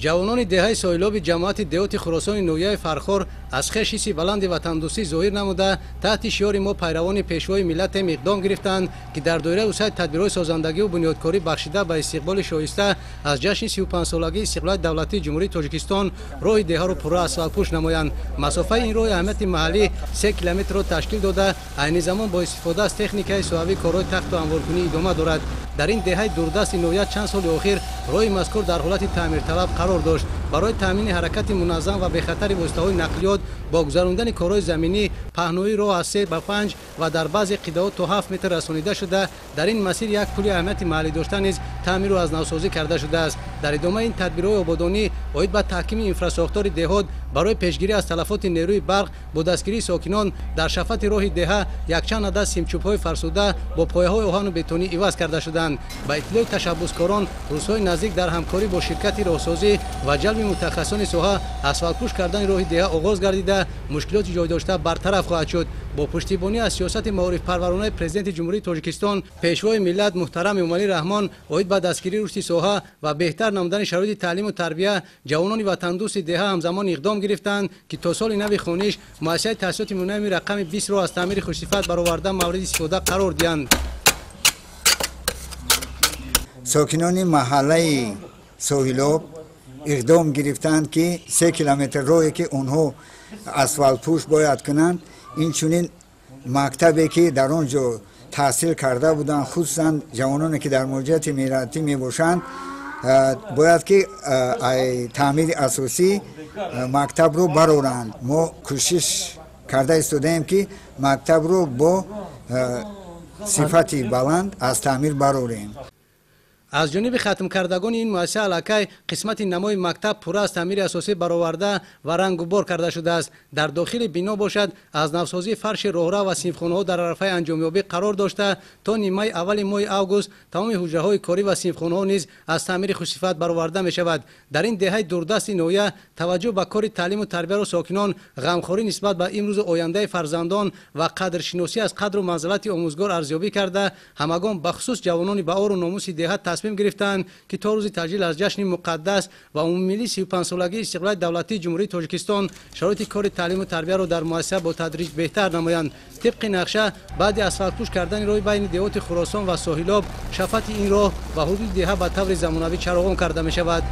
Ҷавонони деҳаи Соҳилоби ҷамоати деҳоти Хуросони ноҳияи Фархор аз хеш ҳисси баланди ватандӯстӣ зоҳир намуда, таҳти шиори мо пайравони пешвои миллатем иқдом гирифтанд, ки дар доираи вусъати тадбирҳои созандагиву бунёдкорӣ бахшида ба истиқболи шоиста аз ҷашни 35-солагии истиқлолияти давлатии Ҷумҳурии Тоҷикистон роҳи деҳаро пурра асфалтпӯш намоянд. Масофаи ин роҳи аҳамияти маҳаллӣ 3 километрро ташкил дода, айни замон бо истифода аз техникаи соҳавӣ корҳои тахту ҳамворкунӣ идома дорад. Дар ин деҳаи дурдасти ноҳия чанд соли охир роҳи мазкур дар ҳолати таъмирталаб қарор дошт. Барои таъмини ҳаракати муназзам ва бехатари воситаҳои нақлиёт бо гузарондани корҳои заминӣ паҳноии роҳ аз 3 ба 5 ва дар баъзе қитъаҳо то 7 метр расонида шуда, дар ин масир як пули аҳамияти маҳаллӣ дошта низ таъмиру аз навсозӣ карда шудааст. Дар идомаи ин тадбирҳои ободонӣ оид ба таҳкими инфрасохтори деҳот барои пешгирӣ аз талафоти нерӯи барқ бо дастгирии сокинон дар шафати роҳи деҳа якчанд адад симчӯбҳои фарсуда бо пояҳои оҳану бетонӣ иваз карда шуданд. Ба иттилои ташаббускорон, рӯзҳои наздик дар ҳамкорӣ бо ширкати роҳсозӣ ва ҷалби мутахассисони соҳа асфалтпӯш кардани роҳи деҳа оғоз гардида, мушкилоти ҷой дошта бартараф хоҳад шуд. Бо пуштибонӣ аз сиёсати маорифпарваронаи Президенти Ҷумҳурии Тоҷикистон, Пешвои миллат муҳтарам Эмомалӣ Раҳмон оид ба дастгирии рушди соҳа ва беҳтар намудани шароити таълиму тарбия, ҷавонони ватандӯсти деҳа ҳамзамон иқдом гирифтанд, ки то соли нави хониш муассисаи таҳсилоти миёнаи рақами 20-ро аз таъмири хушсифат бароварда мавриди истифода қарор диҳанд. Сокинони маҳаллаи Соҳилоб иқдом гирифтанд, ки 3 километр роҳе ки онҳо асфалтпӯш бояд кунанд, инчунин мактабе ки дар он ҷо таҳсил карда буданд, хусусан ҷавононе ки дар муҳоҷирати меҳнатӣ мебошанд, бояд ки таъмири асосӣ мактабро бароранд. Мо кӯшиш карда истодаем, ки мактабро бо сифати баланд аз таъмир барорем. Аз ҷониби хатмкардагони ин муассиса аллакай қисмати намои мактаб пурра аз таъмири асосӣ бароварда ва рангу бор карда шудааст. Дар дохили бино бошад, аз навсозии фарши роҳрав ва синфхонаҳо дар арафаи анҷомёбӣ қарор дошта, то нимаи аввали моҳи август тамоми ҳуҷраҳои корӣ ва синфхонаҳо низ аз таъмири хушсифат бароварда мешавад. Дар ин деҳаи дурдасти ноҳия таваҷҷӯҳ ба кори таълиму тарбияро сокинон ғамхорӣ нисбат ба имрӯзу ояндаи фарзандон ва қадршиносӣ аз қадру манзилати омӯзгор арзёбӣ карда, ҳамагон бахусус ҷавонони ба ору номуси деҳа тасмим гирифтанд, ки то рӯзи таҷлил аз ҷашни муқаддас ва умумимиллии 35-солагии истиқлолияти давлатии Ҷумҳурии Тоҷикистон шароити кори таълиму тарбияро дар муассиса бо тадриҷ беҳтар намоянд. Тибқи нақша, баъди асфалтпӯш кардани роҳи байни деҳоти Хуросон ва Соҳилоб, шафати ин роҳ ва ҳудуди деҳа ба таври замонавӣ чароғон карда мешавад.